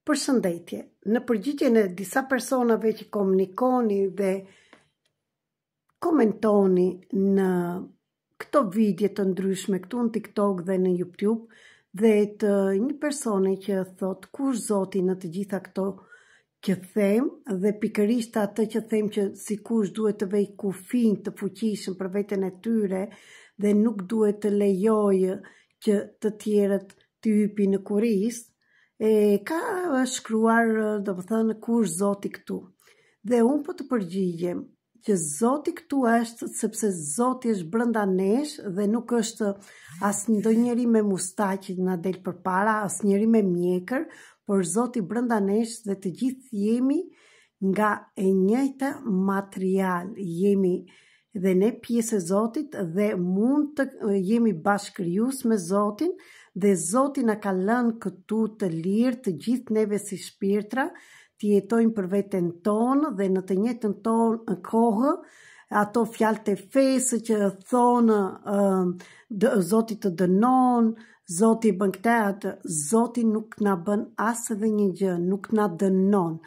Përshëndetje. Në përgjigjen e disa personave që komunikoni dhe komentoni në këto video të ndryshme këtu në TikTok dhe në YouTube dhe të një personi që thotë ku është Zoti në të gjitha këto që them dhe pikërisht atë që them që sikush duhet të vejë kufinj të fuqishëm për veten e tyre dhe nuk duhet të lejojë që të tjerët t'i hypin në kurriz, e ka shkruar, domethënë, ku është Zoti këtu. Dhe unë po të përgjigjem që Zoti këtu është sepse Zoti është brenda nesh dhe nuk është as ndonjëri me mustaqe që na del përpara, as njeri me mjekër, por Zoti brenda nesh dhe të gjithë jemi nga e njëjta material, jemi dhe ne pjesë e Zotit dhe mund të jemi bashkëkrijues me Zotin dhe Zoti na ka lënë këtu të lirë të gjithë neve si shpirtra të jetojmë për veten tonë dhe në të njëjtën tonë kohë ato fjalët e fesë që thonë uh, Zoti të dënon, Zoti bën këtë atë, Zoti nuk na bën as edhe një gjë, nuk na dënon.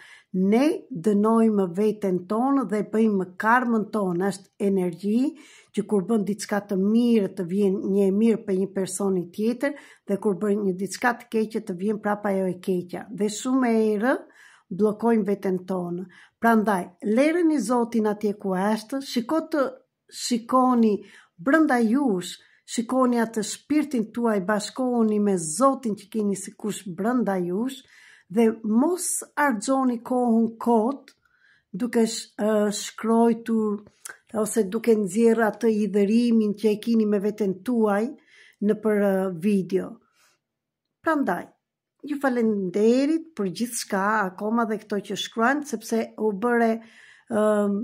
Ne dënojmë veten tonë dhe bëjmë karmën tonë, është energji që kur bën diçka të mirë të vjen një e mirë prej një personi tjetër dhe kur bën një diçka të keqe të vjen prapa ajo e keqja. Dhe shumë herë bllokojmë veten tonë. Prandaj, lereni Zotin atje ku është, shiko të shikoni brenda jush, shikoni atë shpirtin tuaj, bashkohuni me Zotin që keni sikush brenda jush dhe mos harxhoni kohën kot duke shkrojtur ose duke nxjerrë atë hidhërimin që e kini me veten tuaj nëpër video. Prandaj, ju faleminderit për gjithçka, akoma dhe këto që shkruajnë, sepse u bëre um,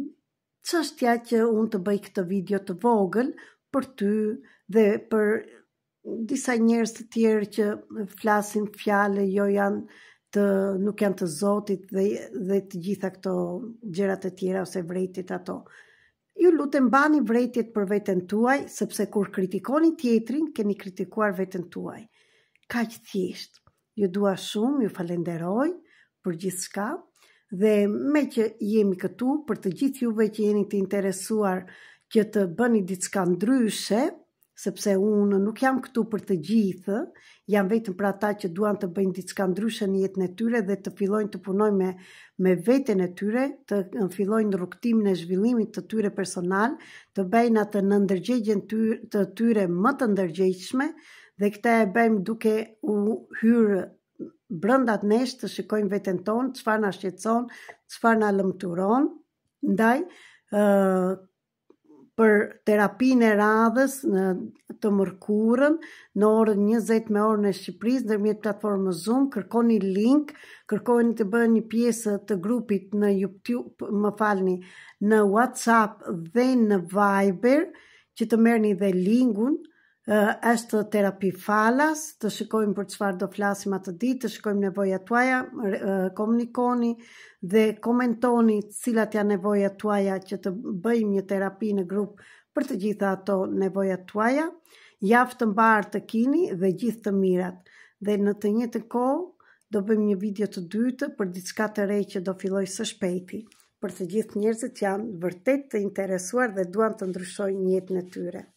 çështja që unë të bëj këtë video të vogël për ty dhe për disa njerëz të tjerë që flasin fjalë jo janë të nuk janë të Zotit dhe dhe të gjitha këto gjërat e tjera ose vrejtjet ato. Ju lutem mbani vrejtjet për veten tuaj, sepse kur kritikoni tjetrin, keni kritikuar veten tuaj. Kaq thjesht. Ju dua shumë, ju falenderoj për gjithçka dhe meqë jemi këtu për të gjithë juve që jeni të interesuar që të bëni diçka ndryshe, sepse unë nuk jam këtu për të gjithë, jam vetëm për ata që duan të bëjnë diçka ndryshe në jetën e tyre dhe të fillojnë të punojnë me me veten e tyre, të fillojnë rrugëtimin e zhvillimit të tyre personal, të bëjnë atë në ndërgjegjen të tyre më të ndërgjegjshme dhe këtë e bëjmë duke u hyrë brenda nesh të shikojmë veten tonë, çfarë na shqetëson, çfarë na lamturon. Ndaj, ë për terapinë e radhës në të mërkurën në orën 20 me orën e Shqipërisë ndërmjet platformës Zoom, kërkoni link, kërkoni të bëheni pjesë të grupit në YouTube, më falni, në WhatsApp dhe në Viber që të merrni dhe linkun është terapi falas, të shikojmë për çfarë do flasim atë ditë, të shikojmë nevojat tuaja, komunikoni dhe komentoni cilat janë nevojat tuaja që të bëjmë një terapi në grup për të gjitha ato nevojat tuaja. Javë të mbarë të kini dhe gjithë të mirat. Dhe në të njëjtën kohë do bëjmë një video të dytë për diçka të re që do filloj së shpejti për të gjithë njerëzit që janë vërtet të interesuar dhe duan të ndryshojnë jetën e tyre.